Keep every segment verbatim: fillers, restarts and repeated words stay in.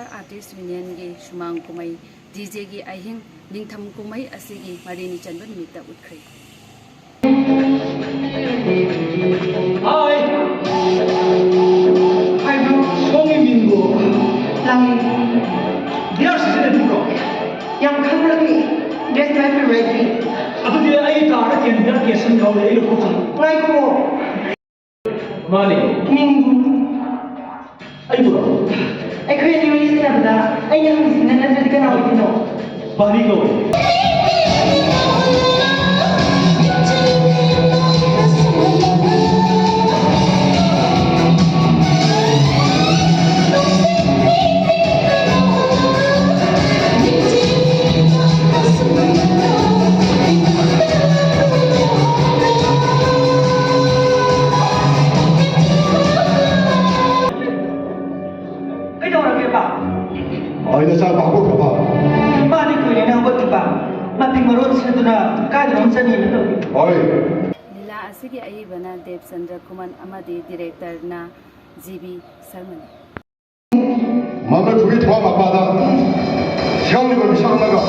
Artist ꯌꯨꯅꯤꯌꯟꯒꯤ ꯁꯨꯃꯥꯡ ꯀꯨꯝꯍꯩ ꯗꯤ ꯖꯦꯒꯤ ꯑꯍꯤꯡ ꯅꯤꯡꯊꯝ ꯀꯨꯝꯍꯩ ꯑꯁꯤꯒꯤ ꯃꯔꯤꯅꯤ ꯆꯟꯕ ꯅꯨꯃꯤꯠꯇ ꯎꯠꯈ꯭ꯔꯦ꯫ ꯍꯥꯏ꯫ ꯍꯥꯏꯕ꯭ꯔꯣ? ꯁꯣꯝꯒꯤ ꯃꯤꯡꯕꯨ? ꯂꯥꯡꯂꯦꯟ꯫ ꯕꯤꯌꯔ ꯁꯤꯖꯤꯟꯅꯕꯤꯕ꯭ꯔꯣ? ꯌꯥꯝ ꯈꯪꯅ ꯊꯛꯏ꯫ That's my favorite drink꯫ ꯑꯗꯨꯗꯤ ꯑꯩ ꯀꯥꯔꯗ ꯀꯦꯟ ꯕꯤꯌꯔ ꯀꯦꯁ ꯑꯃ ꯌꯥꯎꯔꯤ, ꯑꯩ ꯂꯧꯊꯣꯛꯆꯒꯦ꯫ ꯉꯥꯏꯈꯣ꯫ ꯃꯥꯅꯦ꯫ ꯃꯤꯡꯕꯨ? ꯑꯩꯕꯨꯔꯣ? ꯑꯩꯈꯣꯏ ꯑꯅꯤ ꯋꯥꯔꯤ ꯁꯥꯟꯅꯕꯗ ꯑꯩꯅ ꯍꯪꯉꯤꯁꯤꯅ ꯅꯠꯇ꯭ꯔꯗꯤ ꯀꯅꯥ ꯑꯣꯏꯗꯣꯏꯅꯣ? ꯄꯥꯔꯤ ꯀꯧꯏ꯫ ꯀꯩꯗꯧꯔꯒꯦꯕ? ꯑꯩꯅ ꯆꯥꯛ ꯍꯧꯒꯠꯈ꯭ꯔꯕ? ꯏꯃꯥꯗꯤ ꯀꯨꯏꯔꯦꯅ ꯍꯧꯒꯠꯈꯤꯕ꯫ ꯃꯐꯤ ꯃꯔꯣꯟ ꯁꯦꯠꯇꯨꯅ ꯀꯥꯏꯗꯅꯣꯝ ꯆꯠꯅꯤꯅ ꯇꯧꯔꯤ꯫ ꯍꯣꯏ꯫ ꯂꯤꯂꯥ ꯑꯁꯤꯒꯤ ꯑꯏꯕꯅ ꯗꯦꯕꯆꯟꯗ꯭ꯔ ꯈꯨꯃꯟ ꯑꯃꯗꯤ ꯗꯤꯔꯦꯛꯇꯔꯅ ꯖꯤ ꯕꯤ ꯁꯔꯃꯅꯤ꯫ ꯃꯃꯜ ꯊꯨꯕꯤ ꯊꯋꯥ ꯃꯄꯥꯗ ꯁꯤꯌꯥꯝꯂꯤꯕ ꯃꯤꯁꯛ ꯑꯃꯒ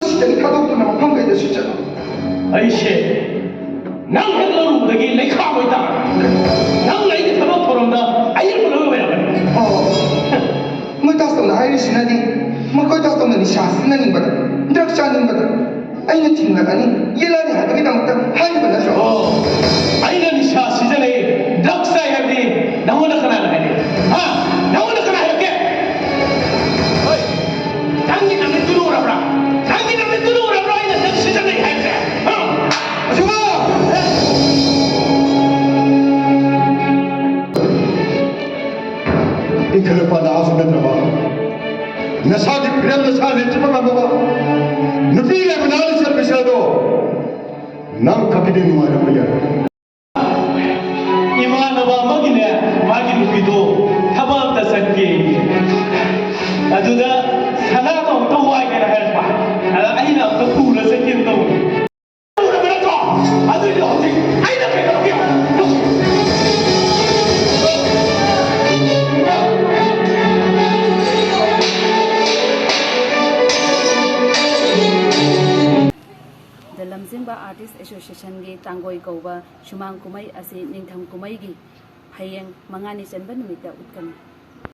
ꯁꯤꯗꯒꯤ ꯊꯥꯗꯣꯛꯇꯨꯅ ꯃꯐꯝ ꯀꯩꯗꯁꯨ ꯆꯠꯂꯣ꯫ ꯑꯩꯁꯦ ꯅꯪ ꯍꯦꯛ ꯂꯧꯔꯨꯕꯗꯒꯤ ꯂꯩꯈꯥ ꯂꯣꯏ ꯇꯥꯔꯦ꯫ ꯅꯪꯅ ꯑꯩꯒꯤ ꯊꯕꯛ ꯊꯧꯔꯝꯗ ꯑꯌꯦꯠꯄ ꯂꯣꯏ ꯑꯣꯏꯔꯕꯅꯤ꯫ ꯑꯣ, ꯃꯣꯏ ꯇꯥꯁꯇꯧꯅ ꯍꯥꯏꯔꯤꯁꯤꯅꯗꯤ ꯃꯈꯣꯏ ꯇꯥꯁꯇꯧꯅ ꯅꯤꯁꯥ ꯁꯤꯖꯤꯟꯅꯅꯤꯡꯕꯗ, ꯗ꯭ꯔꯒ ꯆꯥꯅꯤꯡꯕꯗ ꯑꯩꯅ ꯊꯤꯡꯂꯛꯑꯅꯤ, ꯌꯦꯜꯂꯛꯑꯅꯤ ꯍꯥꯏꯕꯒꯤꯗꯃꯛꯇ ꯍꯥꯏꯔꯤꯕ ꯅꯠꯇ꯭ꯔꯣ? ꯑꯣ, ꯑꯩꯅ ꯅꯤꯁꯥ ꯁꯤꯖꯤꯟꯅꯩ, ꯗ꯭ꯔꯒ ꯆꯥꯏ ꯍꯥꯏꯕꯗꯤ ꯅꯪꯉꯣꯟꯗ ꯀꯅꯥꯅ ꯍꯥꯏꯔꯛꯏ? ꯍꯥ? ꯅꯪꯉꯣꯟꯗ ꯀꯅꯥ ꯍꯥꯏꯔꯛꯀꯦ? ꯍꯣꯏ, ꯅꯪꯒꯤ ꯅꯃꯤꯠꯇꯨꯅ ꯎꯔꯕ꯭ꯔꯥ? ꯅꯪꯒꯤ ꯅꯃꯤꯠꯇꯨꯅ ꯎꯔꯕ꯭ꯔꯥ ꯑꯩꯅ ꯅꯪ ꯁꯤꯖꯤꯟꯅꯩ ꯍꯥꯏꯕꯁꯦ? ꯍꯥ? ꯑꯁꯨꯕ! ꯏꯟꯈꯠꯂꯛꯄ ꯅꯍꯥꯁꯨ ꯅꯠꯇ꯭ꯔꯕ, ꯅꯁꯥꯒꯤ ꯐꯤꯔꯦꯞ ꯅꯁꯥ ꯂꯦꯞꯆꯕ ꯉꯝꯗꯕ ꯅꯨꯄꯤ ꯂꯩꯕ ꯅꯍꯥ ꯂꯩꯁꯥꯕꯤꯁꯤꯡ ꯑꯗꯣ ꯅꯪ ꯈꯛꯀꯤꯗꯤ ꯅꯨꯡꯉꯥꯏꯔꯝꯕ ꯌꯥꯏ꯫ ꯏꯃꯥꯟꯅꯕ ꯑꯃꯒꯤꯅꯦ, ꯃꯥꯒꯤ ꯅꯨꯄꯤꯗꯣ ꯊꯕꯛ ꯑꯝꯇ ꯆꯠꯀꯦ꯫ ꯑꯦꯁꯣꯁꯤꯌꯦꯁꯟꯒꯤ ꯇꯥꯡꯒꯣꯏ ꯀꯧꯕ ꯁꯨꯃꯥꯡ ꯀꯨꯝꯍꯩ ꯑꯁꯤ ꯅꯤꯡꯊꯝ ꯀꯨꯝꯍꯩꯒꯤ ꯍꯌꯦꯡ ꯃꯉꯥꯅꯤ ꯆꯟꯕ ꯅꯨꯃꯤꯠꯇ ꯎꯠꯀꯅꯤ꯫